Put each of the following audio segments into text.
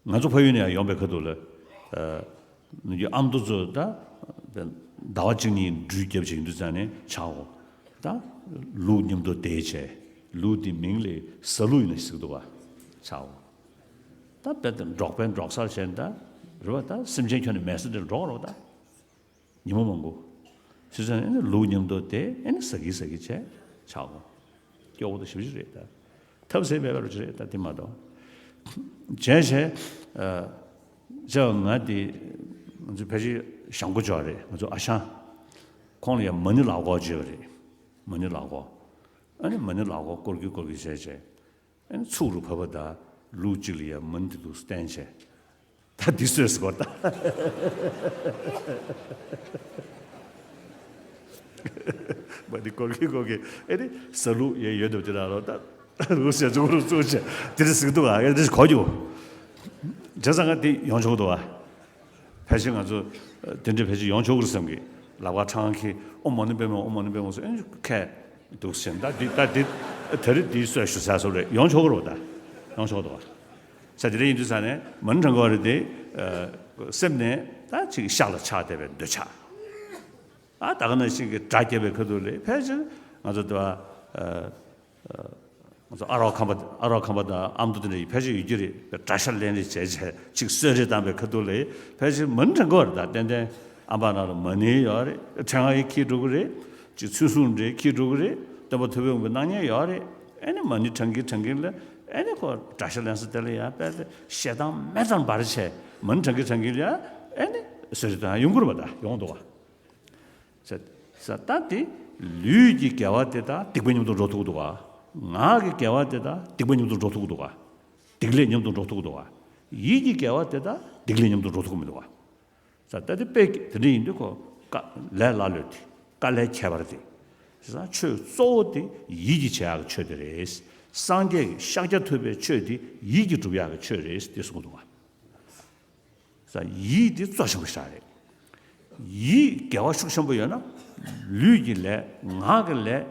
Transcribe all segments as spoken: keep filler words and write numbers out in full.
ང་ཚོ་ཕ་ཡུལ་ནས་ཡང་ཡོང་པའི་ཁ་ཐུག་ལ། ཨ་ནུ་རྒྱུ་ཨ་མདོ་ཚོ་ད་ཟླ་བ་གཅིག་གཉིས་འགྲུལ་རྒྱབ་བྱེད་ཀྱི་འདུག་ཙང་ནས་ཆག་འོ། ད་ལུག་མཉམ་དུ་བསྡད་བྱས། ལུག་དེ་མིང་ལ་ཟ་ལུག་ཡིན་ན་ཟེར་གི་འདུག་བ། ཆག་འོ། ད་དཔེ་ད་འབྲོག་པའི་འབྲོག་སར་བྱས་ད་རེད་བ། ད་སེམས་ཅན་ཁྱོན་ནས་མེད་ས་འདིར་འགྲོ་རོགས་ད། ཉི་མ་མང་པོ། སྲིད་ཚན་ཨེ་ནི་ལུག་མཉམ་དུ་དེ་ཨེ་ནི་ཟ་གི་ཟ་གི་བྱས་ཆག་གོ། སྐྱོ་བོ་དང་ཞིབ་ཞིབ་རེད་ད། ཐབས་ཟད་མེད་པ་རུ་ཅི་རེད་ད་དེ་མ་གཏོགས། བྱས་བྱས། ཨ། ཅག་ང་དེ། ང་ཚོ་ཕལ་ཆེར་ཞང་པོ་ཅོག་རེད། ང་ཚོ་ཨ་ཞང་། ཁོང་ལ་ཡང་མ་ཎི་ལག་འཁོར་བརྗོད་པ་རེད། མ་ཎི་ལག་འཁོར། ཨ་ནི་མ་ཎི་ལག་འཁོར་བསྐོར་གི་བསྐོར་གི་བྱས་བྱས། ཨ་ནི་ཚུགས་རུ་བབས་པ་དང་ལུག་གཅིག་ལ་ཡ་མ་ཎི་དེ་འདུག་བསྟན་བྱས། ད་འདི་སོས་སུ་གོ་ད། མ་ཎི་བསྐོར་གི་བསྐོར་གི་ཨེ་ནི་ཟ་ལུག་ཡ་ཡོད་འདུག་ཅེ་ན་ལོ་ད། ལུག་ཟས་ཚུགས་རུ་བཙུགས་བྱས་དེ་འདྲ་ཟིག་འདུག་ཨ། ཨེ་འདྲ་གོ་རྒྱུ། བྱས་ཙང་ང་འདི་ཡོང་ཆོག་འདུག་ཨ། ཕལ་ཆེར་ང་ཚོ་དེ་འདྲའི་ཕལ་ཆེར་ཡོང་ཆོག་གི་རེད་བསམ་གི། ལབ་ཁ་ཁྲང་ཁི་ཨོཾ་མ་ཎི་པདྨེ་ཨོཾ་མ་ཎི་པདྨེ་སོགས་ཨེ་ཁས་འདུག་ཟེར། ད་འདི་ད་འདི་ད་རེས་འདི་སོས་ཞུ་ས་སོ་རེད། ཡོང་ཆོག་གི་རེད་ད། ཡོང་ཆོག་འདུག་ས་དེ་འདྲ་ཡིན་དུས་ས་ནས་མ་ཎི་བགྲང་གི་བ་རེད་དེ། སེམས་ནས་ད་ཅིག་ཤག་ལ་ཆགས་བསྡད་པའི་འདོད་ཆགས། ཨ་ད་ག་ནང་བཞིན་གྱི་སྒྲ་བརྒྱབ་པའི་ཁ་ཐུག་ལས་ཕལ་ཆེར་ང་ཚོ་དུ་བ། ང་ཚོ་ཨ་རོགས་ཁམས་པ་ཨ་རོགས་ཁམས་པ་དང་ཨ་མདོ་དེ་འདྲ་ཡི་ཕལ་ཆེར་ཡོད་རྒྱུ་རེད། དགྲ་ཤ་ལེན་རེས་བྱས་བྱས་ཅིག་གསོད་རེས་བཏང་པའི་ཁ་ཐུག་ལས་ཕལ་ཆེར་མ་ཎི་བགྲང་གི་བ་རེད་ད། ཏན་ཏན་ཨམ་བག་ནང་ལ་མ་ཎི་ཡོད་རེད། ཕྲེང་བ་ཡི་འཁྱེར་འགྲོ་གི་རེད། ཅིག་ཚུལ་གསུམ་རེ་འཁྱེར་འགྲོ་གི་རེད། སྟོན་པ་ཐུབ་པའི་དབང་པོའི་སྣང་བརྙན་ཡོད་རེད། ཨེ་ནི་མ་ཎི་བགྲང་གིན་བགྲང་གིན་ལ་ཨེ་ནི་ཁོ་དགྲ་ཤ་ལེན་ས་དེ་ལ་ཡ་དཔེ་ཞེ་སྡང་མེ་ཙམ་འབར་བྱས་མ་ཎི་བགྲང་གིན་བགྲང་གིན་ལ་ཡ་ཨེ་ནི་གསོད་རེས་བཏང་ཡོང་གི་རེད་པ། ད་ཡོང་འདུག་བ། ཟེར། ཟེར་ད་དེ་ལུས་ཀྱི་དགེ་བ་དེ་དག་སྡིག་པ་མཉམ་དུ་འགྲོ་ཐུབ་ཀྱི་འདུག་ག། ངག་གི་དགེ་བ་དེ་དག་སྡིག་པ་མཉམ་དུ་འགྲོ་ཐུབ་ཀྱི་འདུག་ག། སྡིག་ལས་མཉམ་དུ་འགྲོ་ཐུབ་ཀྱི་འདུག་ག། ཡིད་ཀྱི་དགེ་བ་དེ་དག་སྡིག་ལས་མཉམ་དུ་འགྲོ་ཐུབ་ཀྱི་མི་འདུག་ག། ཟེར་ད་དེ་དཔེ་དེ་འདྲ་ཡིན་དུས་ཁོ་དཀའ་ལས་སླ་ལོས་དེ་དཀའ་ལས་ཁྱད་པར་དེ། བྱས་ཙང་ཆོས་གཙོ་བོ་དེ་ཡིད་ཀྱིས་བྱེད་ཡག་གི་ཆོས་དེ་རེད། སངས་རྒྱས་ཀྱི་ཤཱཀྱ་ཐུབ་པའི་ཆོས་དེ་ཡིད་ཀྱིས་སྒྲུབ་ཡག་གི་ཆོས་རེད་དེ་གསུངས་འདུག་ག། ཡིད་དེ་གཙོ་ཆེན་པོ་ཞིག་རེད། ཡིད་དགེ་བ་ཤུགས་ཆེན་པོ་ཡོད་ན། ལུས་ཀྱི་ལས་ངག་གི་ལས་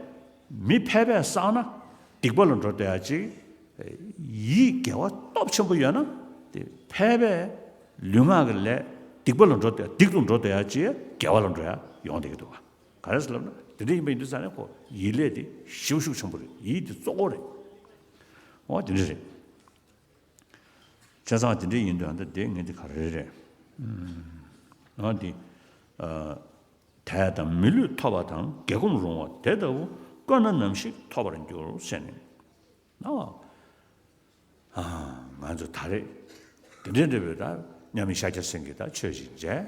མི་ཕལ་པས་བསགས་ན་སྡིག་པ་ལ་འགྲོ་བསྡད་ཡ་ཅིག། ཡིད་དགེ་བ་སྟོབས་ཆེན་པོ་ཡོད་ན་དེ་ཕལ་པས་ལུས་ངག་གི་ལས་སྡིག་པ་ལ་འགྲོ་བསྡད་སྡིག་ཏུ་འགྲོ་བསྡད་ཡ་ཅིག་དགེ་བ་ལ་འགྲོ་ཡ་ཡོང་བསྡད་ཀྱི་འདུག་ག། ག་རེ་ཟེར་ལབ་ན་དེ་འདྲ་ཡིན་པ་ཡིན་དུས་ཙང་ནས་ཁོ་ཡིད་ལས་དེ་ཞེ་པོ་ཤུགས་ཆེན་པོ་རེད། ཡིད་དེ་གཙོ་བོ་རེད། འོ་དེ་འདྲ་རེད། བྱས་ཙང་དེ་འདྲ་ཡིན་དུས་ཨ་ད་དེ་ངས་འདི་ག་རེ་རེད། ཨ་འདི། དད་དང་མི་ལུས་ཐོབ་པ་དང་། དགེ་སྒོམ་རུང་བ་དེ་ལྟ་བུ། བཀོད་ན་ནམ་ཞིག་ཐོབ་པར་འགྱུར་ཟེར་ནས། ན་བ། ང་ཚོ་ད་རེས་དེ་འདྲའི་འདྲ་བའི་ད་མཉམ་མེད་ཤཱཀྱ་སེང་གེ་ད་ཆོས་ཅིག་མཇལ།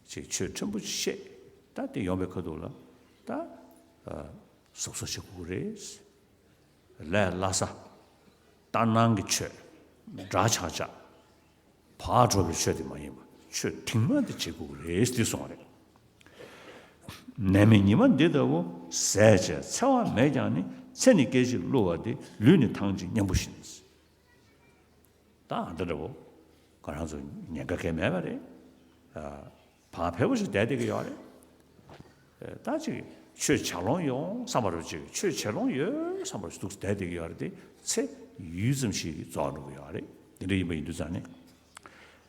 ཅིག་ཆོས་ཕྲན་བུ་ཅིག་བཤད། ད་དེ་ཡོང་པའི་ཁ་ཐུག་ལ་ད་གཟབ་གཟབ་བྱེད་དགོས་ཀྱི་རེད། ལས་སླ་ས། ལྟར་སྣང་གི་ཆོས། འདྲ་ཆགས་ཆགས། བག་དྲོ་བའི་ཆོས་དེ་མ་ཡིན་པ་ཆོས་དྲིན་མ་དེ་བྱེད་དགོས་ཀྱི་རེད་ཟེར་གསུངས་པ་རེད། ནད་མེད་ཉི་མ་འདི་ལྟ་བུ། ཟས་བཅས་འཚེ་བ་མེད་ཀྱང་ནི། ཚེ་ནི་སྐད་ཅིག་བསླུ་བ་སྟེ། ལུས་ནི་ཐང་ཅིག་མཉམ་པོ་བཞིན། ད་འདི་འདྲ་བོ་ང་རང་ཚོ་ཉེན་ཁ་གང་མེད་པ་རེད། ཨ། བག་ཕེབས་པོ་ཞིག་བསྡད་བསྡད་ཀྱི་ཡོད་རེད། ཨ། ད་ཅིག་ཆོས་བྱ་ལོང་ཡོང་བསམ་པ་རུ་ཅིག་ཆོས་བྱེད་ལོང་ཡོད་བསམ་པ་རུ་ཅིག་འདུག་བསྡད་བསྡད་ཀྱི་ཡོད་རེད་དེ། ཚེ་ཡུད་ཙམ་ཞིག་རྫོགས་འགྲོ་གི་ཡོད་རེད། འདི་འདྲ་ཡིན་པ་ཡིན་དུས་ཙང་ནས།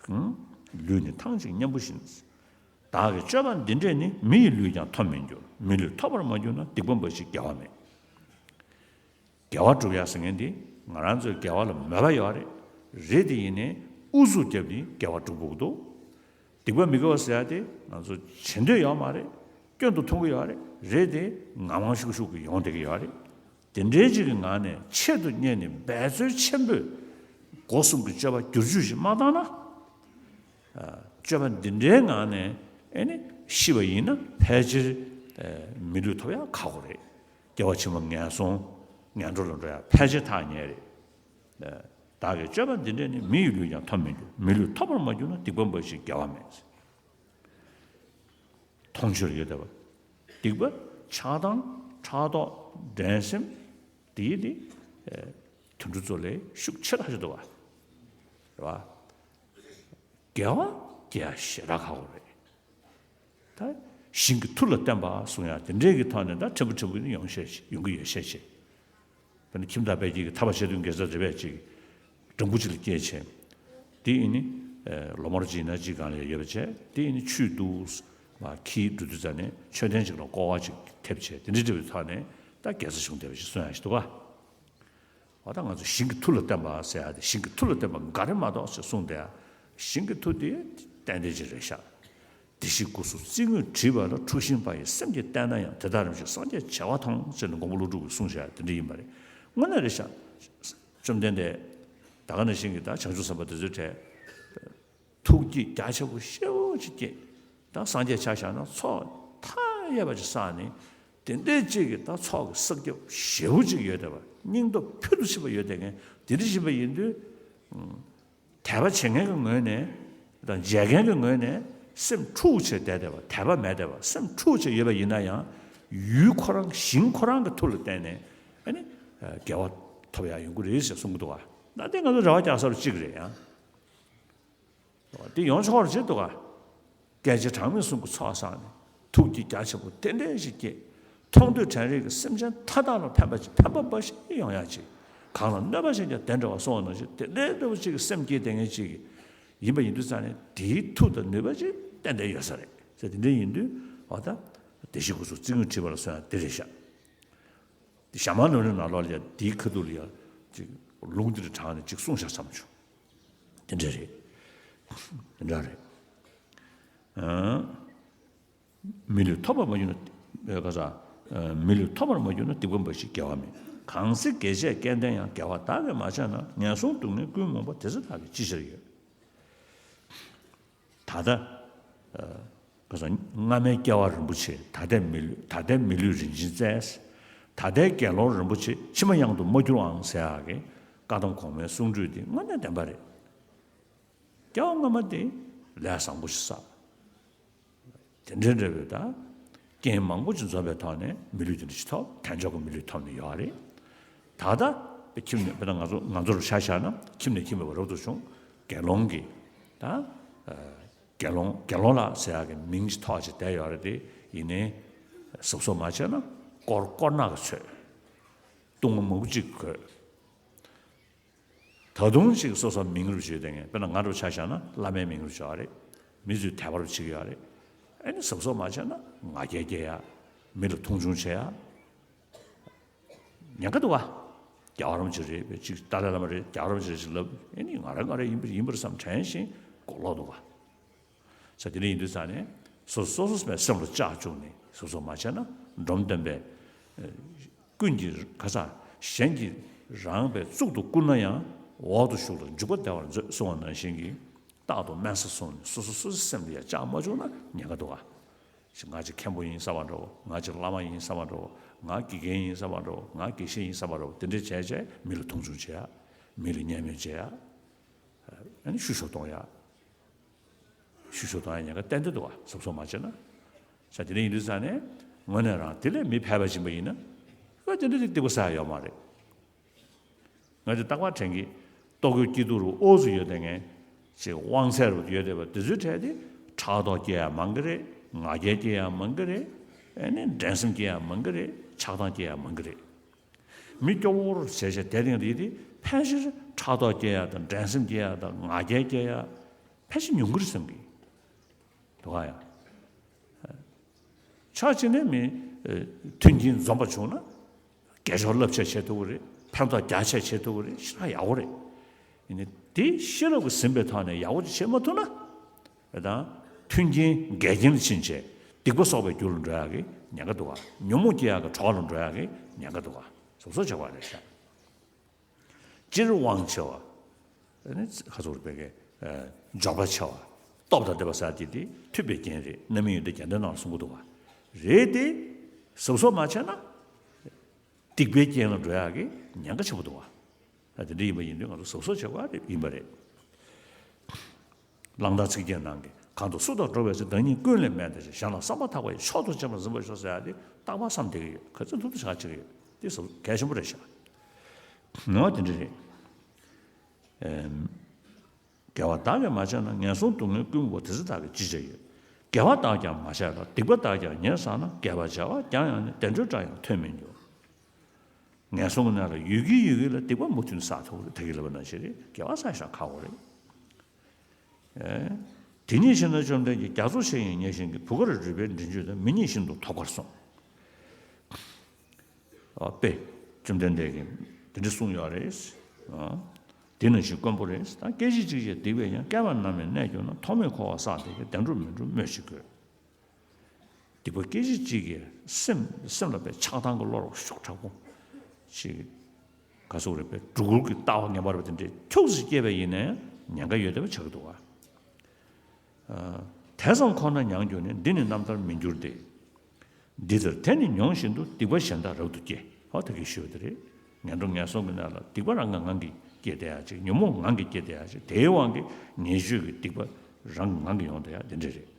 ཨང་། ལུས་ནི་ཐང་ཅིག་མཉམ་པོ་བཞིན། བདག་གི་སྤྱོད་པ་འདི་འདྲས་ནི། མི་ཡི་ལུས་ཀྱང་ཐོབ་མི་འགྱུར། མི་ལུས་ཐོབ་པར་མ་གྱུར་ན། སྡིག་པ་འབའ་ཞིག་དགེ་བ་མེད། དགེ་བ་སྒྲུབ་ཡ་ཟེར་མཁན་འདི་ང་རང་ཚོའི་དགེ་བ་ལ་མོས་པ་ཡོད་རེད། རེད་དེ་ཡིན་ནའི་ཨུ་ཚུགས་བརྒྱབ་ནས་དགེ་བ་སྒྲུབ་དགོས་ཀྱི་འདུག་སྡིག་པ་མི་དགེ་བ་ཟེར་ཡ་དེ་ང་ཚོ་བྱེད་འདོད་ཡོད་མ་རེད། སྐྱོན་དུ་མཐོང་གི་ཡོད་རེད། རེད་དེ་ངང་ངང་ཤུགས་ཤུགས་ཀྱིས་ཡོང་བསྡད་ཀྱི་ཡོད་རེད། དེ་འདྲའི་ཅིག་གི་ངང་ནས་ཆེད་དུ་གཉེར་ནས་འབད་རྩོལ་ཆེན་པོས་སྒོ་གསུམ་གྱི་སྤྱོད་པ་བསྒྱུར་བཅོས་ཤིག་མ་བཏང་ན། ཨ། སྤྱོད་པ་འདི་འདྲའི་ངང་ནས་ཨེ་ནི་ཤི་བ་ཡིན་ན་ཕལ་ཆེར། ཨ། མི་ལུས་ཐོབ་ཡ་ཁག་པོ་རེད། སྐྱེ་བ་ཕྱི་མ་ངན་སོང་ངན་འགྲོ་ལ་འགྲོ་ཡ་ཕལ་ཆེར་ཐག་ཉེ་རེད། ཨ། བདག་གི་སྤྱོད་པ་འདི་འདྲས་ནི། མི་ཡི་ལུས་ཀྱང་ཐོབ་མི་འགྱུར། མི་ལུས་ཐོབ་པར་མ་གྱུར་ན། སྡིག་པ་འབའ་ཞིག་དགེ་བ་མེད། མཐོང་ཆོས་ཡོད་བསྡད་པ། སྡིག་པ་ཆགས་སྡང་ཕྲག་དོག་འགྲན་སེམས་དེ་ཡིས་དེ། ཨ། དུད་འགྲོ་ཚོ་ལས་ཤུགས་ཆེ་ཐག་ཆོད་འདུག་བ། རེད་བ། དགེ་བ་དགེ་ཡ་ཞེ་དྲག་ཁག་པོ་རེད། ད་ཞིང་གི་མཐུ་ལ་བརྟེན་པ་གསུང་ཡ་དེ་འདྲས་ཀྱི་ཐོག་ནས་ད་ཕྲན་བུ་ཕྲན་བུ་ནི་ཡོང་ཤས་ཤིག་ཡོང་གི་ཡོད་ཤས་ཤིག་དཔེར་ན་ཁྱིམ་བདག་དཔལ་སྐྱེས་ཀྱིས་ཐར་པ་ཆེ་མཐོང་དགེ་རྩ་རེ་བས་ཅིག་སྦྲང་བུ་ཅིག་ལ་སྐྱེས་བྱས། དེ་ཡིན་ནི་ལོ་མོར་གཅིག་ན་གཅིག་སྒང་ལ་ཡོད་པ་བྱས། དེ་ཡིན་ནི་ཆུས་བཏུལ་བ་ཁྱིས་འགྲོ་དུས་ཙ་ནས་མཆོད་རྟེན་གཅིག་ལ་སྐོར་བ་གཅིག་ཐེབས་བྱས། དེ་འདྲ་འདྲ་བའི་ཐོག་ནས་ད་དགེ་རྩ་གཞུང་དེ་བ་ཞིག་གསུང་ཡ་ཞིག་འདུག་ག། འོ་ད་ང་ཚོ་ཞིང་གི་མཐུ་ལ་བརྟེན་པ་ཟེར་ཡ་དེ། ཞིང་གི་མཐུ་ལ་བརྟེན་པ་འགའ་རེ་མ་གཏོགས་ཞེས་གསུངས་ཏེ། ཞིང་གི་མཐུ་དེ་ཏན་ཏན་ཅིག་རེད་ཤག། བདེ་གཤེགས་སྐུ་གསུང་ཚིག་ངོས་བྲིས་པ་ལ་འཁྲུགས་ཤིང་པ་ཡི་སེམས་ཀྱིས་བལྟས་ན་ཡང་དེ་དག་རིམ་བཞིན་སངས་རྒྱས་བྱེ་བ་མཐོང་ཟེར་ནས་མགོན་པོ་ཀླུ་སྒྲུབ་ཀྱིས་གསུངས་བཞག་དེ་འདྲ་ཡིན་པ་རེད། དངོས་གནས་རེད་ཤག། བཅོམ་ལྡན་འདས་ད་ག་ནང་བཞིན་གྱི་ད་བྱང་ཆུབ་སེམས་དཔའ་དེ་ཚོའི་གྲས་ཐུགས་བསྐྱེད་རྒྱ་ཆེ་པོ་ཞེ་པོ་ཅིག་བསྐྱེད། ད་སངས་རྒྱས་ཆ་བཞག་ན་ཚོགས་མཐའ་ཡས་པ་ཅིག་བསགས་ནས། དེ་འདྲའི་ཅིག་གི་ད་ཚོགས་ཀྱི་བསགས་རྒྱབ་ཞེ་པོ་ཅིག་ཡོད་བསྡད་པ། སྙིང་སྟོབས་ཕུལ་དུ་ཕྱིན་པ་ཡོད་བསྡད་མཁན་དེ་འདྲ་ཞིག་ཡིན་པ་ཡིན་དུས། དད་པ་བྱེད་མཁན་གྱི་ངོས་ནས་དང་མཇལ་མཁན་གྱི་ངོས་ནས་སེམས་འཁྲུག་བྱས་བསྡད་བསྡད་པ། དད་པ་མེད་བསྡད་པ། སེམས་འཁྲུག་བྱས་ཡོད་པ་ཡིན་ན་ཡང་། ཡུལ་ཁོ་རང་ཞིང་ཁོ་རང་གི་མཐུ་ལ་བརྟེན་ནས་ཨ་ནི་དགེ་བ་ཐོབ་ཡག་ཡོང་གི་རེད་ཟེར་གསུང་གི་འདུག་ག། ད་དེ་ང་ཚོ་རེ་བ་རྒྱག་ས་རུ་གཅིག་རེད་ཡང་། དེ་ཡོང་ཆོག་རུ་བྱེད་འདུག་ག། སྐད་ཅིག་གྲངས་མེད་གསུམ་གྱི་ཚོགས་བསགས་ནས་ཐུགས་བསྐྱེད་རྒྱ་ཆེན་པོ་དེ་འདྲ་ཞིག་བསྐྱེད། མཐོང་ཐོས་དྲན་རེག་གི་སེམས་ཅན་མཐའ་དག་ལ་ཕན་པ་ཅིག་ཕན་པ་འབའ་ཞིག་ཡོང་ཡག་ཅིག། གང་ལ་གནོད་པ་བྱེད་ཀྱང་བདེ་འབྲེལ་བ་གསུངས་པ་ནང་བཞིན་དེ་འདྲའི་འདྲ་བོ་ཅིག་གི་སེམས་བསྐྱེད་བསྡད་མཁན་ཅིག་ཡིན་པ་ཡིན་དུས་ཙང་ནས། དེའི་མཐུ་དང་ནུས་པ་ཅིག་ཏན་ཏན་ཡོད་ས་རེད་ཟེར། དེ་འདྲ་ཡིན་དུས་འོ་ད་བདེ་གཤེགས་སྐུ་གསུང་ཚིག་ངོས་བྲིས་པ་ལ་གསུངས་ཡག་དེ་རེད་ཤག། དེ་ཞྭ་དམར་ནོར་བུའི་ནང་ལོགས་ལ་ཡ་དེའི་ཁ་ཐུག་ལ་ཡ་ཅིག་ལུང་དེ་འདྲ་དྲངས་ནས་ཅིག་གསུངས་བཞག་བསམ་བྱུང་། དེ་འདྲ་རེད། དེ་འདྲ་རེད། ཨང་། མི་ལུས་ཐོབ་པར་མ་གྱུར་ན། ཨེ་ག་ས། ཨེ་མི་ལུས་ཐོབ་པར་མ་གྱུར་ན། སྡིག་པ་འབའ་ཞིག་དགེ་བ་མེད། གང་ཚེ་དགེ་བྱས་སྐལ་ལྡན་ཡང་། དགེ་བ་བདག་གིས་མ་བྱས་ན། ངན་སོང་སྡུག་བསྔལ་ཀུན་རྨོངས་པ། དེ་ཚེ་བདག་གིས་ཅི་བྱར་ཡོད། ད་ལྟ་ཨ་ག་ས་སྔ་མའི་སྐྱེ་བ་རིན་པོ་ཆེ། ད་ལྟའི་མི་ལུས། ད་ལྟའི་མི་ལུས་རིན་ཆེན་རྩལ། ད་ལྟའི་དགེ་སློང་རིན་པོ་ཆེ། ཕྱི་མ་གཡང་དུ་མ་གྱུར་འང་ཟེར་ཡག་གི་བཀའ་གདམས་གོང་མའི་གསུང་སྒྲོས་འདི་དངོས་གནས་བདེན་པ་རེད། སྐྱེ་བ་སྔ་མ་དེ་ལས་བཟང་པོ་ཞིག་བསགས། དེ་འདྲའི་འདྲ་བའི་ད་རྐྱེན་མང་པོ་ཅིག་འཛོམས་པའི་ཐོག་ནས་མི་ལུས་དེ་འདྲ་ཞིག་ཐོབ། དལ་འབྱོར་གྱི་མི་ལུས་ཐོབ་ནས་ཡོད་རེད། ད་ལྟ་ཁྱིམ་ནས། དཔེར་ན་ང་ཚོ་ང་ཚོར་ཆ་བཞག་ན་ཁྱིམ་ནས་ཁྱིམ་མེད་པར་རབ་ཏུ་བྱུང་། དགེ་སློང་གི་ད་ཨ་དགེ་སློང་དགེ་སློང་ལགས་ཟེར་ཡག་གི་མིང་ཅིག་ཐོགས་ཅིག་བསྡད་ཡོད་རེད་དེ། ཡིན་ནའི་གཟབ་གཟབ་མ་བྱས་ན་དཀོར་དཀོར་ནག་གིས་འཚོས། བཏུང་བ་མང་པོ་ཅིག་གོས། ད་དུང་ཅིག་སོ་སོ་མིང་རུ་བརྗོད་བསྡད་མཁན། དཔེར་ན་ང་རུ་ཆ་བཞག་ན་བླ་མའི་མིང་རུ་བརྗོད་ཡག་རེད། མི་ཚོས་དད་པ་རུ་བྱེད་ཀྱི་ཡོད་རེད། ཨ་ནི་གཟབ་གཟབ་མ་བྱས་ན་ང་རྒྱལ་སྐྱེ་ཡག། མི་ལ་མཐོང་ཆུང་བྱེད་ཡག། ཉེན་ཁ་འདུག་ག། རྒྱལ་བ་རིན་པོ་ཆེ་རེད་པས། ཅིག་ཏཱ་ལའི་བླ་མ་རེད། རྒྱལ་བ་རིན་པོ་ཆེ་རེད་ཅིག་ལབ། ཨེ་ནི་ང་རང་ང་རང་ཡིན་པར་ཡིན་པར་བསམ་དྲན་བཞིན་མགོ་ལོག་འདུག་ག། ས་དེ་འདྲ་ཡིན་དུས་ཙང་ནས་སོ་སོ་སོ་སོ་བའི་སེམས་ལ་ལྕག་བཅུག་ནས་གཟབ་གཟབ་མ་བྱས་ན། འབྲོམ་སྟོན་པས་ཀུན་གྱིས་ག་ས། གཞན་གྱིས་རང་པའི་གཙུག་ཏུ་བཀུར་ན་ཡང་། འོག་ཏུ་ཞུགས་ལ་འཇུག་པ་བདེ་བར་མཛོད་གསུངས་པ་ནང་བཞིན་གྱི། རྟག་ཏུ་དམན་ས་བཟུང་ནས་སོ་སོ་སོ་སོའི་སེམས་ལ་ཡང་ལྕག་མ་བཅུག་ན་ཉེན་ཁ་འདུག་ག། ང་ཅིག་མཁན་པོ་ཡིན་བསམ་པ་འདྲ་བོ། ང་ཅིག་བླ་མ་ཡིན་བསམ་པ་འདྲ་བོ། ང་དགེ་རྒན་ཡིན་བསམ་པ་འདྲ་བོ། ང་དགེ་བཤེས་ཡིན་བསམ་པ་འདྲ་བོ། དེ་འདྲ་བྱས་བྱས་མི་ལ་མཐོང་ཆུང་བྱེད་ཡག། མི་ལ་བརྙས་སྨོད་བྱེད་ཡག། ཨ་ནི་བཤུ་གཞོག་གཏོང་ཡག། བཤུ་གཞོག་གཏོང་ཡག་ཉེན་ཁ་ཏན་ཏན་འདུག་ག། གཟབ་གཟབ་མ་བྱས་ན། ས་དེ་འདྲ་ཡིན་དུས་ཙང་ནས་དངོས་གནས་རང་དེ་ལས་མི་ཕལ་པ་ཕྱིན་པ་ཡིན་ན། ཨ་དེ་འདྲ་ཅིག་སྡིག་པ་བསགས་ཡག་ཡོད་མ་རེད། ང་ཚོ་རྟག་པར་དྲན་གྱི། ལྟོ་གོས་སྐྱིད་སྡུག་རུ་ཨོ་ཙི་ཡོད་བསྡད་མཁན་ཅིག། དབང་ཚད་རུ་ཡོད་བསྡད་པ་དེ་ཚོའི་གྲས་དེ་ཕྲག་དོག་སྐྱེ་ཡག་མང་གི་རེད། ང་རྒྱལ་སྐྱེ་ཡག་མང་གི་རེད། ཨ་ནི་འགྲན་སེམས་སྐྱེ་ཡག་མང་གི་རེད། ཆགས་སྡང་སྐྱེ་ཡག་མང་གི་རེད། མི་སྐྱོ་བོར་བྱས་བྱས་བསྡད་མཁན་དེ་དེ་ཕལ་ཆེར་ཕྲག་དོག་སྐྱེ་ཡག་དང་། འགྲན་སེམས་སྐྱེ་ཡག་དང་། ང་རྒྱལ་སྐྱེ་ཡག་ཕལ་ཆེར་ཉུང་གི་རེད་བསམ་གི་འདུག་ག། ཡང་ཕྱོགས་གཅིག་ནས་མི་ཨ་མཐུན་རྐྱེན་འཛོམས་པ་བྱུང་ན་དགེ་སྦྱོར་རླབས་ཆེ་བྱེད་ཐུབ་ཀྱི་རེད། ཕན་ཐོགས་རྒྱ་ཆེ་བྱེད་ཐུབ་ཀྱི་རེད། ཞེ་དྲག་ཡག་པོ་རེད། ཡིན་ནའི་དེ་ཤེས་རབ་ཀྱིས་ཟིན་པའི་ཐོག་ནས་ཡག་པོ་ཅིག་བྱེད་མ་ཐུབ་ན། དང་མཐུན་རྐྱེན་འགལ་རྐྱེན་ལ་ཕྱིན་བྱས་སྡིག་པ་གསོག་པའི་རྒྱུ་ལ་འགྲོ་ཡག་གི་ཉེན་ཁ་འདུག་ག། ཉོན་མོངས་སྐྱེ་ཡག་གི་གྲོགས་ལ་འགྲོ་ཡག་གི་ཉེན་ཁ་འདུག་ག། གཟབ་གཟབ་བྱེད་དགོས་རེད་ཤག། སྤྱིར་དབང་ཆེ་བ། ཨ་ནི་ཁ་ཚུར་བེད་ཀའི་འབྱོར་པ་ཆེ་བ། སྟོབས་དང་ལྡན་པ་ཟེར་དེ་དེ་མཐུ་བའི་རྐྱེན་རེད། རྣམ་སྨིན་ཡོན་ཏན་རྒྱན་ལྡན་ནང་གསུང་གི་འདུག་བ། རེད་དེ། གཟབ་གཟབ་མ་བྱས་ན་སྡིག་པའི་རྐྱེན་ལ་འགྲོ་ཡག་གི་ཉེན་ཁ་ཆེན་པོ་འདུག་བ། ད་དེ་འདྲ་ཡིན་པ་ཡིན་དུས་ང་ཚོ་གཟབ་གཟབ་བྱེད་དགོས་ཡིན་པ་རེད། གླང་དར་ཚིག་བརྒྱད་ནང་གི། གང་དུ་སུ་དང་འགྲོགས་པའི་ཚེ། བདག་ཉིད་ཀུན་ལས་དམན་དེ་བཞིན། གཞན་ལ་བསམ་པ་ཐག་པ་ཡིས། མཆོག་ཏུ་སྤྱད་པར་འཛིན་པར་ཤོག་ཟེར་ཡག་དེ་རྟག་པར་བསམ་བསྡད་ཀྱི་ཡོད། ག་ཚོད་ཐུབ་ཐུབ་བྱ་བྱེད་ཀྱི་ཡོད། དེ་གལ་ཆེན་པོ་རེད་ཤག། ངོ་དེ་འདྲ་རེད། ཨེམ། དགེ་བ་བདག་གིས་མ་བྱས་ན། ངན་སོང་སྡུག་བསྔལ་ཀུན་རྨོངས་པ། དེ་ཚེ་བདག་གིས་ཅི་བྱར་ཡོད། དགེ་བ་བདག་ཀྱང་མ་བྱས་ལ། སྡིག་པ་བདག་ཀྱང་ཉེར་བསགས་ན། དགེ་བ་བྱ་བ་ཀྱང་ཡང་ནི། བདེ་འགྲོའི་སྒྲ་ཡང་ཐོས་མི་འགྱུར། ངན་སོང་གི་ནང་ལ་ཡུལ་གྱིས་ཡུལ་གྱིས་ལ་སྡིག་པ་མུ་མཐུད་བསགས་ཐུབ་ཀྱི་རེད། ད་གིན་ལབ་པ་ནང་བཞིན་རེད། དགེ་བ་བསགས་ཤག་ཁག་པོ་རེད། དེ་ཉིད་ཕྱིར་ན་བཅོམ་ལྡན་གྱིས། རྒྱ་མཚོ་ཆེ་ཡང་ཉེ་ཞིང་གི། བུ་གར་རུས་པའི་མགྲིན་བཅུས་དང་། མི་རྙེད་ཤིན་ཏུ་ཐོབ་དཀར་གསུངས། ཨ་དཔེ་བཅོམ་ལྡན་འདས་ཀྱིས་འདི་འདྲ་གསུངས་ཡོད་རེད། ཨ་འདི་ནང་བཞིན་དཀོན་པོ་རེད། ད་སྐད་ཅིག་གཅིག་བྱས་སྡིག་པས་ཡང་། བསྐལ་པ་ནམ་ཡང་གནས་གྱུར་ན། ཐོག་མེད་འཁོར་བ་བསགས་དེ་ཀྱང་། བདེ་འགྲོ་མི་འགྲོ་སྨོས་ཅི་དགོས། སྡིག་པ་སྐད་ཅིག་གཅིག་གིས་སེམས་སེམས་ལ་དཔེ་ཆགས་སྡང་གི་བློ་རབ་ཤུགས་དྲག་པོ་ཞིག་ག་ཟེར་རེད། དཔེ་སྒྲོ་སྐུར་གྱི་ལྟ་བ་ངན་པ་རེད་པ། དེ་འདྲས་ཁྱུག་ཙམ་སྐྱེས་པ་ཡིན་ནའི་ཉེན་ཁ་ཡོད་བསྡད་པ་ཆགས་ཀྱི་འདུག་ག། ཨ་དེ་ཙམ་ཁོ་ན་མྱང་གྱུར་ནས། འདི་ནི་རྣམ་ཐར་མི་འགྱུར་ཏེ། འདི་ལྟར་དེ་ནི་མྱོང་བཞིན་དུ། སྡིག་པ་གཞན་དག་རབ་ཏུ་སྐྱེ། ཨོ་ད་གིན་ཞུས་པ་དེ་རེད། ངན་འགྲོ་ངན་སོང་གི་གནས་ལ་སྡིག་པ་རང་གི་ངང་གིས་སྐྱེ་བསྡད་ཡ་ཅིག། ཉོན་མོངས་ངང་གིས་སྐྱེ་བསྡད་ཡ་ཅིག། དེའི་དབང་གིས་ཉེས་སྤྱོད་ཀྱི་སྡིག་པ་རང་གི་ངང་གིས་ཡོང་བསྡད་ཡ་དེ་འདྲས་རེད།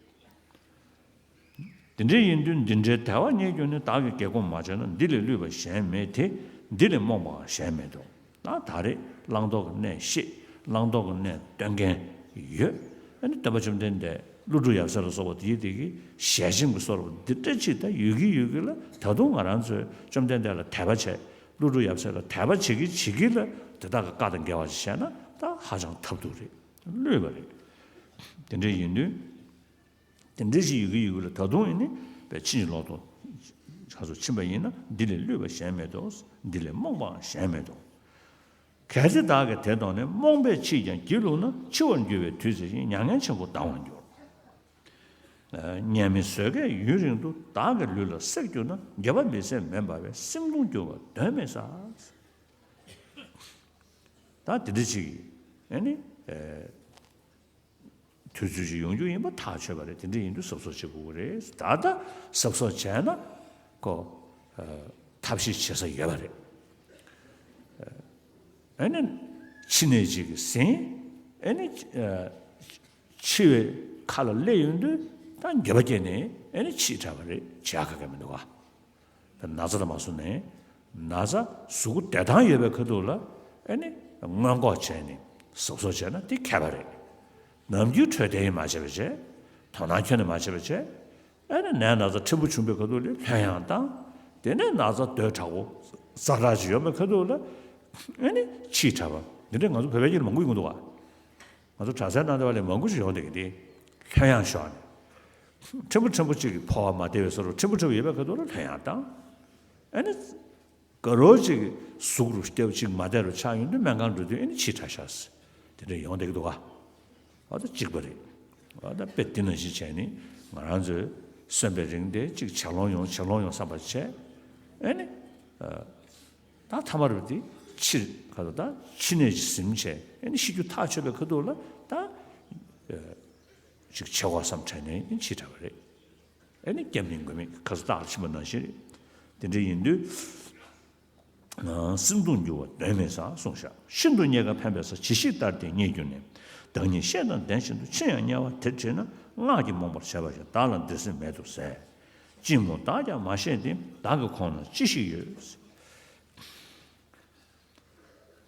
དེ་འདྲ་ཡིན་དུས་འདི་འདྲའི་དལ་བ་རྙེད་གྱུར་ནས། བདག་གིས་དགེ་སྒོ་མ་བྱས་ན། འདི་ལས་བསླུས་པ་གཞན་མེད་དེ། འདི་ལས་རྨོངས་པའང་གཞན་མེད་དོ། ད་ད་རེས་བླང་དོར་གྱི་གནས་ཤེས། བླང་དོར་གྱི་གནས་སྟོན་མཁན་ཡོད། ཨ་ནི་སྟོན་པ་བཅོམ་ལྡན་འདས་ཀླུ་སྒྲུབ་ཡབ་སྲས་ལ་སོགས་པ་དེའི་དེ་གི་ཞལ་ཆེམས་ཀྱི་བཟོ་འདྲ་འདི་འདྲ་ཅིག་ད་ཡོད་ཀྱི་ཡོད་ཀྱི་ལ། ད་དུང་ང་རང་ཚོས་བཅོམ་ལྡན་འདས་ལ་དད་པ་བྱས། ཀླུ་སྒྲུབ་ཡབ་སྲས་ལ་དད་པ་བྱེད་ཀྱི་བྱེད་ཀྱི་ལ། དེ་དག་གི་བཀའ་དང་འགལ་བ་ཞིག་བྱས་ན་ད་ཧ་ཅང་ཐབས་སྡུག་རེད། བསླུས་པ་རེད། དེ་འདྲ་ཡིན་དུས། དེ་འདྲ་ཞིག་ཡོད་ཀྱི་ཡོད་ཀྱི་ལ། ད་དུང་ཡིན་ནི་དཔེ་ཕྱིན་ཅི་ལོག་ཏུ་ག་ཚོད་ཕྱིན་པ་ཡིན་ན། འདི་ལས་བསླུས་པ་གཞན་མེད་དོ། འདི་ལས་རྨོངས་པའང་གཞན་མེད་དོ། གལ་ཏེ་བདག་གིས་དེ་མཐོང་ནས། རྨོངས་པས་ཕྱིས་ཀྱང་སྒྱིད་ལུག་ན། འཆི་བར་འགྱུར་བའི་དུས་ཚེ་ཡིན། མྱ་ངན་ཆེན་པོ་ལྡང་བར་འགྱུར། ཉེས་དམིགས་བཟོད་དཀས་ཡུན་རིང་དུ། བདག་གི་ལུས་ལ་སྲེག་གྱུར་ན། འགྱོད་པ་མི་བཟད་མེ་འབར་བས། སྲིན་གདོང་རྒྱུ་བ་གདོན་མི་ཟ། ད་དེ་འདྲ་ཅིག་ཨ་ནི། དུས་ཚོད་ཅིག་ཡོང་རྒྱུ་ཡིན་པ་ཐག་ཆོད་པ་རེད། དེ་འདྲ་ཡིན་དུས་གཟབ་གཟབ་བྱེད་དགོས་ཀྱི་རེད། ད་ལྟ་གཟབ་གཟབ་བྱས་ན་ཁོ་ཨ་ཐབས་ཤེས་བྱེད་ས་ཡོད་པ་རེད། ཨ་ནི་འཆི་ནད་ཅིག་གིས་ཟིན། ཨ་ནི་ཨ་འཆི་བའི་ཁ་ལ་སླེབས་ཡོང་དུས་ད་འགྱོད་པ་སྐྱེས་ནས་ཨ་ནི་འཆི་དྲགས་པ་རེད། བྱེད་ཡག་ག་གེ་མི་འདུག་ག། ད་ན་ཚ་དང་མ་སོང་ནས། ན་ཚ་གཟུགས་པོ་བདེ་ཐང་ཡོད་པའི་ཁ་ཐུག་ལ་ཨ་ནི་སྔོན་འགོག་བྱས་ནས་གཟབ་གཟབ་བྱས་ན་དེ་མཁས་པ་རེད། ནམ་རྒྱུན་འཕྲོད་བསྟེན་མ་བྱས་པ་བྱས། དོ་སྣང་ཁྱོན་ནས་མ་བྱས་པ་བྱས། ཨ་ནི་ནད་ན་ཚ་ཕྲན་བུ་བྱུང་བའི་ཁ་ཐུག་ལ་ལྷོད་ཡངས་བཏང་། དེ་ནས་ན་ཚ་དོས་དྲག་པོ་ཛ་དྲག་ཅིག་ཡོང་བའི་ཁ་ཐུག་ལ་ཨ་ནི་འཆི་དྲགས་པ། འདི་འདྲ་ང་ཚོ་བོད་པའི་རྒྱལ་ལ་མང་པོ་ཡོང་གི་འདུག་ག། ང་ཚོ་གྲྭ་སའི་ནང་དེ་བ་ལས་མང་པོ་ཞིག་ཡོང་བསྡད་ཀྱི་འདི། ལྷོད་ཡངས་ཤོར་ནས། ཕྲན་བུ་ཕྲན་བུ་གཅིག་གི་ཕོ་བ་མ་བདེ་བའི་བཟོ་འདྲ་ཕྲན་བུ་ཕྲན་བུ་ཡོད་པའི་ཁ་ཐུག་ལ་ལྷོད་ཡངས་བཏང་། ཨ་ནི་དགའ་རོགས་གཅིག་གི་གཟུགས་རུ་སྐྱེ་བ་གཅིག་མ་བདེ་རུ་ཆགས་ཡོང་དུས་སྨན་ཁང་འགྲོ་དུས་ཨ་ནི་འཆི་དྲགས་ཤག། དེ་འདྲ་ཡོང་བསྡད་ཀྱི་འདུག་ག། ཨ་ད་གཅིག་པ་རེད། ཨ་ད་དཔེ་འདི་ནང་བཞིན་བྱས་ནས་ང་རང་ཚོས་གསོན་པའི་རིང་དེ་གཅིག་ཇེ་ལོང་ཡོང་ཇེ་ལོང་ཡོང་བསམ་པ་བྱས། ཨ་ནི། ད་ཐ་མར་དེ་འཆི་ཁ་ཐུག་ད་འཆི་ནད་ཅིག་ཟིན་བྱས་ཨ་ནི་ཤི་རྒྱུ་ཐག་ཆོད་པའི་ཁ་ཐུག་ལ་ད་ཅིག་བྱེད་དགོས་བསམ་དྲན་ནས་ཨ་ནི་འཆི་དྲགས་པ་རེད། ཨ་ནི་སྐྱབས་གནས་མགོན་མེད་ཁ་ས་རྟགས་ལ་ཕྱིན་པ་ནང་བཞིན་རེད། དེ་འདྲ་ཡིན་དུས་སྲིན་གདོང་རྒྱུ་བ་གདོན་མི་ཟ་གསུངས་ཤག། ཤིན་ཏུ་རྙེད་དཀའ་ཕན་པའི་ས། ཇི་ཞིག་ལྟར་དེ་རྙེད་གྱུར་ནས། བདག་ཉིད་བཤེས་དང་ལྡན་བཞིན་དུ། ཕྱིར་ཡང་དམྱལ་བ་དེར་ཁྲིད་ན། སྔགས་ཀྱིས་རྨོངས་པར་བྱས་པ་བཞིན། བདག་ལ་འདིར་སེམས་མེད་དུ་ཟད། ཅི་སྨོས་བདག་ཀྱང་མ་ཤེས་ཏེ། བདག་གི་ཁོང་ན་ཅི་ཞིག་ཡོད།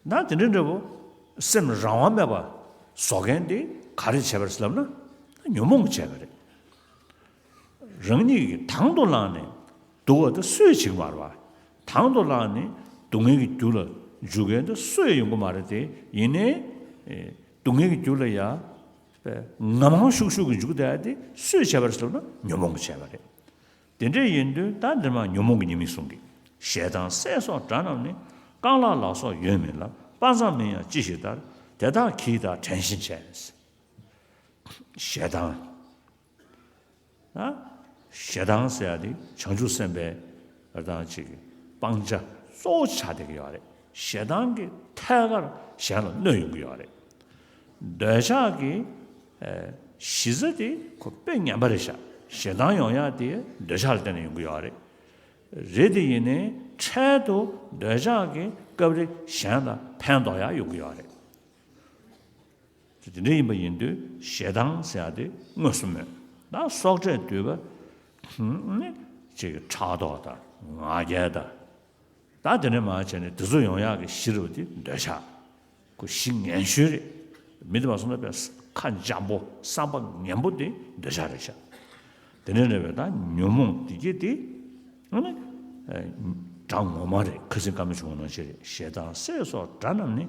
ད་དེ་འདྲ་འདྲ་བོ་སེམས་རང་དབང་མེད་པ་བཟོ་མཁན་དེ་ག་རེ་བྱས་པ་རེད་ལབ་ན་ཉོན་མོངས་ཀྱིས་བྱས་པ་རེད། རང་ཉིད་ཀྱིས་དང་དུ་བླངས་ནས་སྡུག་པ་དེ་སུས་བྱེད་ཀྱི་མ་རེད་པ། དང་དུ་བླངས་ནས་སྡུག་བསྔལ་གྱི་རྒྱུ་ལ་འཇུག་མཁན་དེ་སུ་ཡང་ཡོང་གི་མ་རེད་དེ། ཡིན་ནའི་སྡུག་བསྔལ་གྱི་རྒྱུ་ལ་ཡ་ངང་ངང་ཤུགས་ཤུགས་ཀྱིས་འཇུག་བསྡད་ཡ་དེ་སུས་བྱས་པ་རེད་ལབ་ན་ཉོན་མོངས་ཀྱིས་བྱས་པ་རེད། དེ་འདྲ་ཡིན་དུས་ད་འདིར་མ་ཉོན་མོངས་ཀྱི་ཉེས་དམིགས་གསུངས་ཀྱི། ཞེ་སྡང་སྲེད་སོགས་དགྲ་རྣམས་ནི། རྐང་ལག་ལ་སོགས་ཡོད་མིན་ལ། དཔའ་མཛངས་མིན་ཡང་ཅི་ཞིག་ལྟར། དེ་དག་གྱིས་བདག་བྲན་བཞིན་བྱས། ཞེ་སྡང་། ཞེ་སྡང་ཟེར་ཡ་དེ་བྱང་ཆུབ་སེམས་དཔའི་རང་ཅིག་སྤང་བྱ་གཙོ་བོ་ཆགས་བསྡད་ཀྱི་ཡོད་རེད། ཞེ་སྡང་གིས་ཐད་ཀར་གཞན་ལ་གནོད་ཡོང་གི་ཡོད་རེད། འདོད་ཆགས་ཀྱི་གཞི་རྩ་དེ་ཁོ་དཔེ་ངན་པ་རེད་ཤག། ཞེ་སྡང་ཡོང་ཡག་དེ་འདོད་ཆགས་ལ་བརྟེན་ནས་ཡོང་གི་ཡོད་རེད། རེད་དེ་ཡིན་ནའི་འཕྲལ་དུ་འདོད་ཆགས་ཀྱི་སྐབས་རེ་གཞན་ལ་ཕན་འདོགས་ཡག་ཡོང་གི་ཡོད་རེད། དེ་འདྲ་ཡིན་པ་ཡིན་དུས་ཞེ་སྡང་ཟེར་ཡག་དེ་མངོན་སུམ་མེད། ད་སྲོག་གཅོད་འདོད་པ་ནི་ཅིག་ཕྲག་དོག་དང་ང་རྒྱལ་དང་། ད་དེ་ནས་མར་བྱས་ནས་དེ་ཚོ་ཡོང་ཡག་གི་གཞི་རུ་དེ་འདོད་ཆགས། ཁོ་གཞི་ངན་ཤོས་རེད། མི་དེ་མ་སོང་ན་པའི་ཁ་འཇམ་པོ་བསམ་པ་ངན་པོ་དེ་འདོད་ཆགས་རེད་ཤག། དེ་ནས་རེད་པས་ད་ཉོན་མོངས་དེ་གྱད་དེ་ཨ་ནི་དགྲ་ངོ་མ་རེད། ཁ་སང་བཀའ་མོལ་བྱུང་བ་ནང་བཞིན་རེད། ཞེ་སྡང་སྲེད་སོགས་དགྲ་རྣམས་ནི།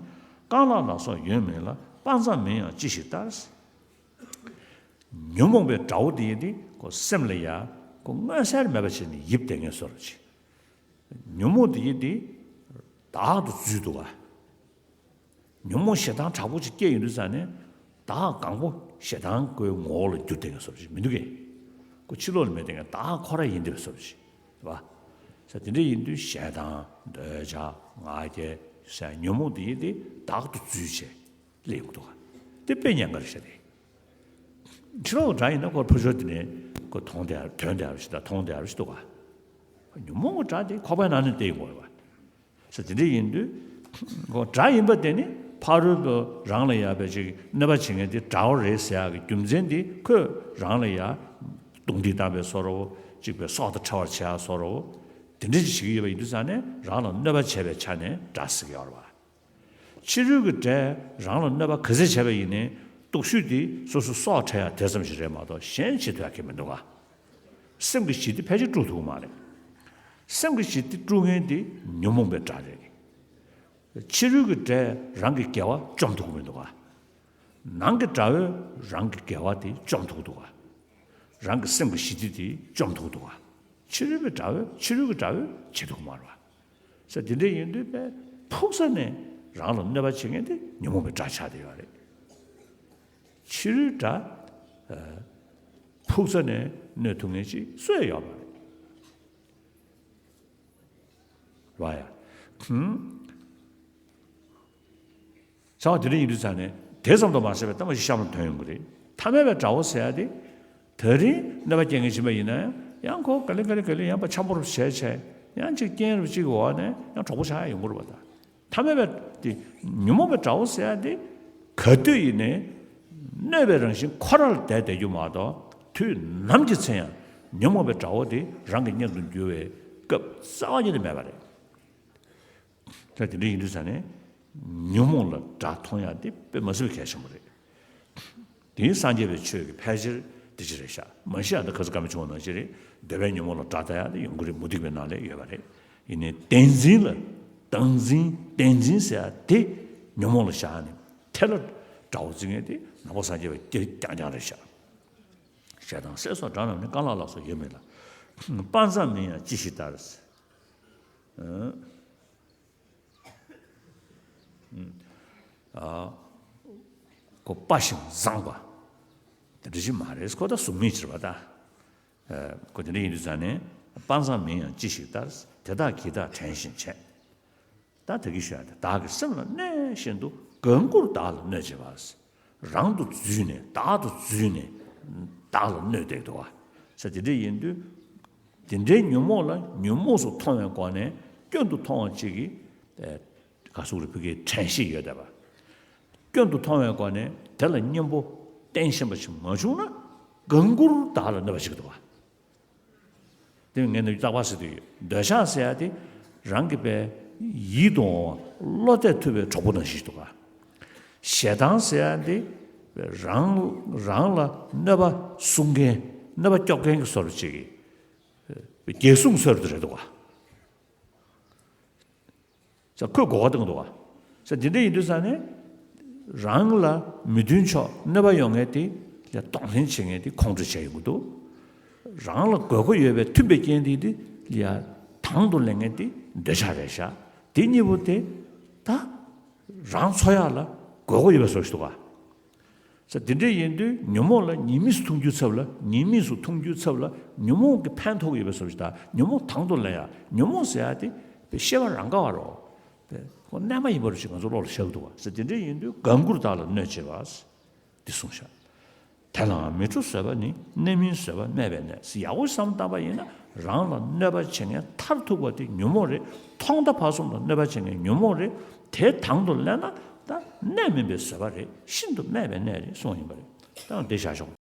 རྐང་ལག་ལ་སོགས་ཡོད་མིན་ལ། དཔའ་མཛངས་མིན་ཡང་ཅི་ཞིག་ལྟར། ཉོན་མོངས་པའི་དགྲ་བོ་དེ་ཡིན་ཏེ་ཁོ་སེམས་ལ་ཡ་ཁོ་མངོན་གསལ་མེད་པ་བྱས་ནས་ཡིབ་བསྡད་མཁན་བཟོ་འདྲ་ཅིག་ཉོན་མོངས་དེ་ཡིན་ཏེ་བདག་ཏུ་འཛུལ་འདུག་ག་ཉོན་མོངས་ཞེ་སྡང་དྲག་པོ་ཅིག་སྐྱེས་ཡོང་དུས་ཙང་ནས་བདག་གང་པོ་ཞེ་སྡང་གི་ངོ་བོ་ལ་འགྱུར་བསྡད་མཁན་བཟོ་འདྲ་ཅིག་མི་འདུག་གས། ཁོ་ཕྱི་ལོགས་ལ་མེད་བསྡད་མཁན་བདག་ཁོ་རང་ཡིན་བསྡད་པའི་བཟོ་འདྲ་ཅིག་རེད་པ། ས་དེ་འདྲ་ཡིན་དུས་ཞེ་སྡང་འདོད་ཆགས་ང་རྒྱལ་ཟེར་ཉོན་མོངས་དེ་ཡིན་ཏེ་བདག་ཏུ་འཛུལ་བྱས་སླེབས་ཡོང་གི་འདུག་ག་དེ་དཔེ་ཉེན་ཁ་རེད་ཤག་དེ། ཕྱི་ལོགས་དགྲ་ཡིན་ན་ཁོ་ཕར་ཕྱོགས་དེ་ནས་ཁོ་མཐོང་བསྡད་ཐོན་བསྡད་པ་ཞིག་དང་མཐོང་བསྡད་པ་ཞིག་འདུག་ག་ཉོན་མོངས་ཀྱི་དགྲ་དེ་ཁོག་པའི་ནང་ནས་བསྡད་ཡོང་གི་རེད་པ། ས་དེ་འདྲ་ཡིན་དུས་ཁོ་དགྲ་ཡིན་པ་དེ་ནི་ཕ་རོལ་པོ་རང་ལ་ཡ་བའི་ཅིག་གནོད་པ་བྱེད་མཁན་དེ་དགྲ་བོ་རེད་ཟེར་ཡག་གི་རྒྱུ་མཚན་དེ་ཁོས་རང་ལ་ཡ་རྡུང་རྡེག་བཏང་བའི་བཟོ་འདྲ་བོ་ཅིག་པའི་སྲོག་དང་ཕྲལ་བར་བྱེད་ཡག་བཟོ་འདྲ་བོ་དེ་འདྲ་ཅིག་བྱེད་ཀྱི་ཡོད་པ་ཡིན་དུས་ཙང་ནས་རང་ལ་གནོད་པ་བྱས་པའི་ཆ་ནས་དགྲ་ཟེར་གྱི་ཡོད་རེད་པ། ཕྱི་རོལ་གྱི་དགྲས་རང་ལ་གནོད་པ་ག་ཚད་བྱས་པ་ཡིན་ནའི་སྟོབས་ཤུགས་དེ་སོ་སོའི་སྲོག་ཕྲལ་ཡག་དེ་ཙམ་ཞིག་རེད་མ་གཏོགས་གཞན་བྱེད་ཐུབ་ཡག་གང་ཡང་མི་འདུག་ག་སེམས་ཀྱི་ཞི་བདེ་ཕལ་ཆེར་དཀྲུག་ཐུབ་ཀྱི་མ་རེད། སེམས་ཀྱི་ཞི་བདེ་དཀྲུག་མཁན་དེ་ཉོན་མོངས་པའི་དགྲ་རེད། ཕྱི་རོལ་གྱི་དགྲས་རང་གི་དགེ་བ་བཅོམ་ཐུབ་ཀྱི་མི་འདུག་ག་ནང་གི་དགྲ་བོས་རང་གི་དགེ་བ་དེ་བཅོམ་ཐུབ་ཀྱི་འདུག་ག་རང་གི་སེམས་ཀྱི་ཞི་བདེ་དེ་བཅོམ་ཐུབ་ཀྱི་འདུག་ག་ཕྱི་རོལ་པའི་དགྲ་བོས་ཕྱི་རོལ་གྱི་དགྲ་བོས་བྱེད་ཐུབ་ཀྱི་མ་རེད་པ། ས་དེ་འདྲ་ཡིན་དུས་པས་ཕུགས་ས་ནས་རང་ལ་གནོད་པ་བྱེད་མཁན་དེ་ཉོན་མོངས་པའི་དགྲ་ཆགས་བསྡད་ཡོད་རེད། ཕྱི་རོལ་དགྲ་ཨ་ཕུགས་ས་ནས་གནོད་ཐུབ་མཁན་ཅིག་སུ་ཡང་ཡོད་མ་རེད། རེད་པ་ཡ། ཧུམ། བྱ་བ་དེ་འདྲ་ཡིན་དུས་ཙང་ནས་དེ་ཙམ་དུ་མ་ཟད་པའི་ལྟ་བ་ཞིག་གཤམ་ལ་ཐོན་ཡོང་གི་རེད། ཐ་མལ་པའི་དགྲ་བོ་ཟེར་ཡ་དེ། ད་རིང་གནོད་པ་སྐྱེལ་མཁན་ཕྱིན་པ་ཡིན་ན་ཡང་ཁོ་ག་ལེ་ག་ལེ་ག་ལེ་ཡང་པ་འཆམ་པོ་རུ་བྱས་བྱས་ཡང་ཅིག་རྐྱེན་རུ་གཅིག་གི་འོག་ནས་ཡང་གྲོགས་པོ་ཆགས་ཡ་ཡོང་གི་རེད་པ་ད། ཐ་མལ་པའི་དེ་ཉོན་མོངས་པའི་དགྲ་བོ་ཟེར་ཡ་དེ་ག་དུས་ཡིན་ནའི་གནོད་པའི་རང་བཞིན་ཁོ་རང་ལ་བསྡད་བསྡད་རྒྱུ་མ་གཏོགས་དུས་ནམ་གྱི་ཚེ་ཡང་ཉོན་མོངས་པའི་དགྲ་བོ་དེ་རང་གི་གཉེན་དུ་འགྱུར་བའི་སྐབས་རྩ་བ་ཉིད་ནས་མེད་པ་རེད། ད་དེ་འདྲ་ཡིན་དུས་ཙང་ནས་ཉོན་མོངས་ལ་དགྲ་མཐོང་ཡག་དེ་དཔེ་མ་སྲིད་པའི་གལ་ཆེན་པོ་རེད། དེ་སངས་རྒྱས་པའི་ཆོས་ཀྱི་ཕལ་ཆེར་དེ་ཅི་རེད་ཤག་མ་གཞི་ཨ་ད་ཁ་སང་བཀའ་མོལ་བྱུང་བ་ནང་བཞིན་རེད། འདོད་པའི་ཉོན་མོངས་ལ་དགྲ་ལྟ་ཡག་དེ་ཡོང་གི་རེད། མུ་སྟེགས་པའི་ནང་ལ་ཡོད་པ་རེད། ཡིན་ནའི་བདེན་འཛིན་ལ་བདག་འཛིན་བདེན་འཛིན་ཟེར་ཡག་དེ་ཉོན་མོངས་ལ་བཞག་ནས་དེ་ལ་དགྲ་བོ་འཛིན་མཁན་དེ་ནང་པ་སངས་རྒྱས་པ་དེ་རྐྱང་རྐྱང་རེད་ཤག་ཞེ་སྡང་སྲེད་སོགས་དགྲ་རྣམས་ནི། རྐང་ལག་ལ་སོགས་ཡོད་མིན་ལ། དཔའ་མཛངས་མིན་ཡང་ཅི་ཞིག་ལྟར། ཨ། ཁོ་དཔའ་ཞིང་མཛངས་པ། དེ་འདྲ་ཞིག་མ་རེད། ཁོ་ད་གཟུགས་མེད་ཅིག་རེད་པ་ད། ཨ། ཁོ་དེ་འདྲ་ཡིན་དུས་ཙང་ནས་དཔའ་མཛངས་མིན་ཡང་ཅི་ཞིག་ལྟར། དེ་དག་གིས་བདག་དྲན་བཞིན་བྱས། ད་དེ་གི་ཞུ་ཡག་དེ་བདག་གི་སེམས་ལ་གནས་བཞིན་དུ་གང་བཀུར་བདག་ལ་གནོད་བྱེད་པ། རང་དུ་འཛུལ་ནས་བདག་ཏུ་འཛུལ་ནས་བདག་ལ་གནོད་བསྡད་འདུག་པ། ས་དེ་འདྲ་ཡིན་དུས། དེ་འདྲའི་ཉོན་མོངས་ལ་ཉོན་མོངས་སུ་མཐོང་བའི་སྒོ་ནས་སྐྱོན་དུ་མཐོང་བ་གཅིག་གིས། ཨེ། ག་ཟེར་དགོས་རེད། བོད་སྐད་དྲན་ཤེས་ཡོད་བསྡད་པ། སྐྱོན་དུ་མཐོང་བའི་སྒོ་ནས་དེ་ལ་གཉེན་པོ་བསྟེན་ཤེས་པ་ཞིག་མ་བྱུང་ན་གང་བཀུར་བདག་ལ་གནོད་པ་བྱེད་ཀྱི་འདུག་པ། དེ་ངས་ནི་རྟག་པར་ཟེར་དུས་འདོད་ཆགས་ཟེར་ཡག་དེ་རང་གི་པའི་ཡིད་དུ་འོང་བ་བློ་གཏད་ཐུབ་པའི་གྲོགས་པོ་ནང་བཞིན་ཞིག་འདུག་ག་ཞེ་སྡང་ཟེར་ཡག་དེ་རང་རང་ལ་གནོད་པ་སྲུང་མཁན་གནོད་པ་སྐྱོབ་མཁན་གྱི་བཟོ་འདྲ་ཅིག་གི་རྒྱལ་སྲུང་བཟོ་འདྲ་རེད་འདུག་ག་ས་ཁོས་གོ་བ་བཏང་འདུག་ག་ས་དེ་འདྲ་ཡིན་དུས་ཙང་ནས་རང་ལ་མི་མཐུན་ཕྱོགས་གནོད་པ་ཡོང་མཁན་དེ་ལ་གདོང་ལེན་བྱེད་མཁན་དེ་ཁོང་ཁྲོ་བྱས་ཡོང་གི་འདུག་རང་ལ་དགོས་མཁོ་ཡོད་པའི་མཐུན་པའི་རྐྱེན་དེ་དེ་ལ་དང་དུ་ལེན་མཁན་དེ་འདོད་ཆགས་རེད་ཤག་དེ་གཉིས་པོ་དེ་ད་རང་འཚོ་ཡག་ལ་དགོས་མཁོ་ཡོད་པའི་བཟོ་ཞིག་འདུག་ག་ས་དེ་འདྲ་ཡིན་དུས་ཉོན་མོངས་ལ་ཉེས་དམིགས་སུ་མཐོང་རྒྱུའི་ཚབ་ལ་ཉེས་དམིགས་སུ་མཐོང་རྒྱུའི་ཚབ་ལ་ཉོན་མོངས་ཀྱི་ཕན་ཐོགས་ཡོད་པའི་བཟོ་ཞིག་དང་ཉོན་མོངས་དང་དུ་ལེན་ཡག་ཉོན་མོངས་ཟེར་ཡག་དེ་ཤེས་པ་རང་ག་བ་རོ། དེ་ཁོ་རྣལ་མ་ཡིན་པ་རུ་ཞིག་ང་ཚོ་བློ་ལ་ཤར་གི་འདུག་བ། ས་དེ་འདྲ་ཡིན་དུས་གང་བཀུར་བདག་ལ་གནོད་བྱེད་པ། འདི་གསུངས་ཤག་དེ་ལའང་མི་ཁྲོ་བཟོད་པ་ནི། གནོད་མིན་བཟོད་པ་སྨད་པའི་གནས། ཡག་པོ་བསམ་བཏང་པ་ཡིན་ན་རང་ལ་གནོད་པ་བྱེད་མཁན་མཐར་ཐུག་པ་དེ་ཉོན་མོངས་རེད། ཐོག་མཐའ་བར་གསུམ་དུ་གནོད་པ་བྱེད་མཁན་ཉོན་མོངས་རེད། དེ་དང་དུ་ལེན་ན་ད་གནོད་མིན་པའི་བཟོད་པ་རེད། ཤིན་ཏུ་སྨད་པའི་གནས་རེད་གསུངས་ཡིན་པ་རེད། ད་འདི་བཞག་ཆོག